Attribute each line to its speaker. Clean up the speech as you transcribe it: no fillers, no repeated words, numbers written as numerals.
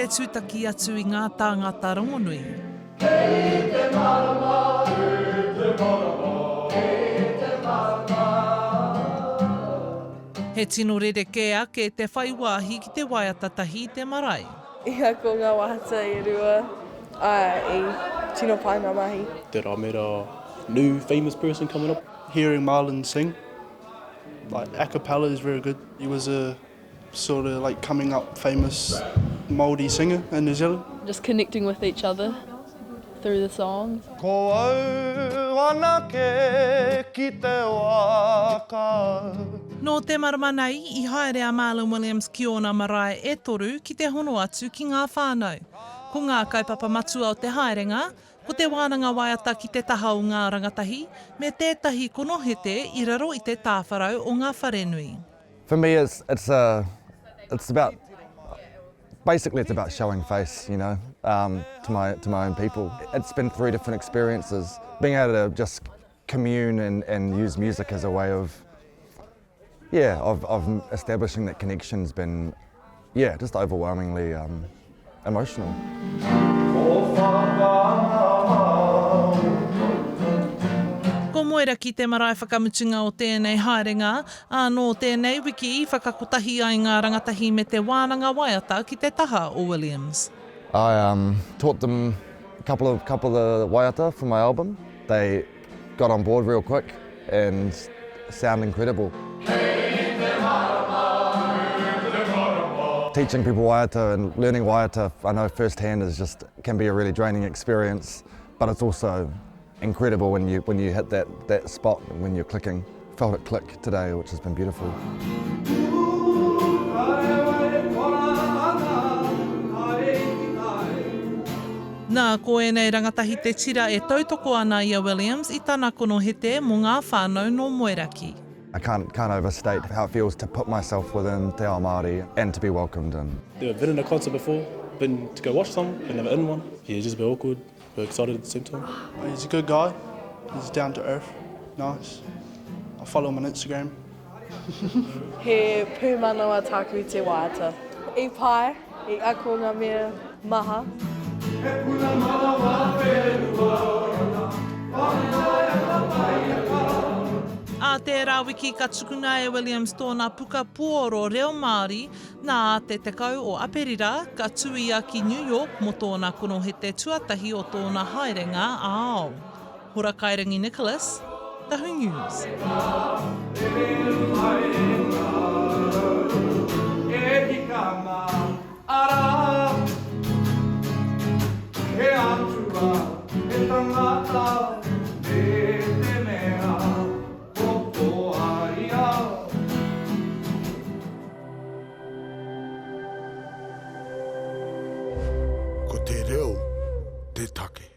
Speaker 1: te tūtaki atu i ngā tāngata rongonui.
Speaker 2: Kei te marama, kei te marama, kei te marama.
Speaker 1: He tino rerekē ake te whai wāhi ki te waiata tahi i te marae.
Speaker 3: I ako ngā wahata e rua, āe, i tino pai ngā mahi.
Speaker 4: That I met a new famous person coming up.
Speaker 5: Hearing Marlon sing, like a cappella is very good. He was a sort of like coming up famous Māori singer in New Zealand.
Speaker 6: Just connecting with each other through the songs.
Speaker 2: Ko au anake ki te waka.
Speaker 1: Nō te marama nei, i haere a Marlon Williams ki ōna marae e toru ki te hono atu ki ngā whānau. Ko ngā kaupapa matua o te haerenga, ko te wānanga waiata ki te taha o ngā rangatahi, me tētahi konohete i raro i te tāwharau o ngā wharenui.
Speaker 7: For me it's, it's, a, it's about basically it's about showing face, you know, um, to my to my own people. It's been three different experiences. Being able to just commune and, and use music as a way of, yeah, of, of establishing that connection's been, yeah, just overwhelmingly um, emotional.
Speaker 1: Ko Moeraki te marae whakamutunga o tēnei haerenga, ā, nō tēnei wiki i whakakotahi ai ngā rangatahi me te wānanga waiata ki te taha o Williams.
Speaker 7: I um, taught them a couple of, couple of the waiata for my album. They got on board real quick and sound incredible. Teaching people waiata and learning waiata, I know firsthand is just can be a really draining experience, but it's also incredible when you when you hit that that spot when you're clicking. Felt it click today, which has been beautiful.
Speaker 1: Nā, ko ēnei rangatahi te tira e tautoko ana i a Williams i tana konohete mō ngā whānau nō Moeraki.
Speaker 7: I can't, can't overstate how it feels to put myself within Te Ao Māori and to be welcomed in.
Speaker 4: Never been in a concert before, been to go watch some, but never in one. Yeah, just a bit awkward, but excited at the same time.
Speaker 5: He's a good guy. He's down to earth. Nice. I follow him on Instagram.
Speaker 3: He pūmanawa tāku te waiata. I pai, i ako ngā mea maha.
Speaker 2: He puna manawa whenua oranga, whakaea paiaka.
Speaker 1: Ā tērā wiki ka tukuna e Williams tōna puka puoro reo Māori, nā te 10 o Aperira ka tū ia ki New York mō tōna konohete tuatahi o tōna haerenga ā-ao. Hora Kairangi Nicholas, Tahu News.
Speaker 8: Ko te reo te take.